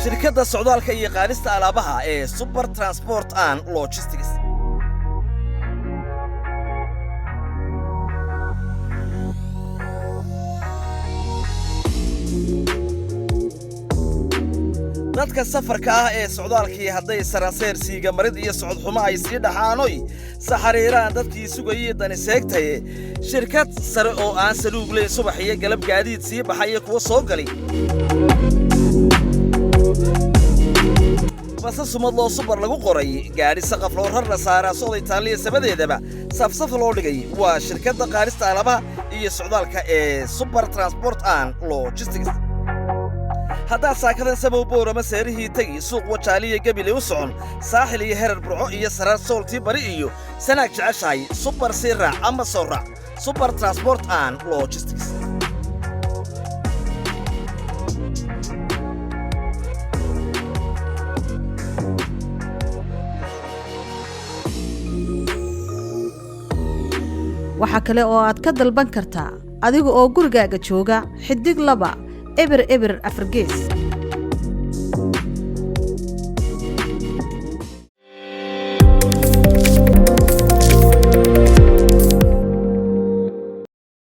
Shirkadda socdaalka iyo qaadista alaabaha ee Super Transport and Logistics. Dadka safarka ah ee socdaalkii hadday saranseer, siiga marid iyo socodxumo ay sii dhaxaanoy saxariiraan dadkii sugayay dani seegtaye, shirkad sare oo aan saluuglayn subax iyo galab gaadiid sii baxaya kuwa soo galay, base sumad loo Super lagu qoray, gaadhi saqaf loo rar la saaraa socday taalliya sabadeedaba safsaf loo dhigay, waa shirkadda qaadista alaabaha iyo socdaalka ee Super Transport and Logistics. Haddaad saakadan Sabow, Boorama, seerihii tegi, suuq Wajaaliya, Gebile u socon, Saaxil iyo Herar, Burco iyo Saraar, Sooltii bari iyo Sanaag jeceshahay, Super sii raac ama soo raac Super Transport and Logistics. Waxaa kale oo aad ka dalban kartaa adiga oo gurigaaga jooga *200 4^.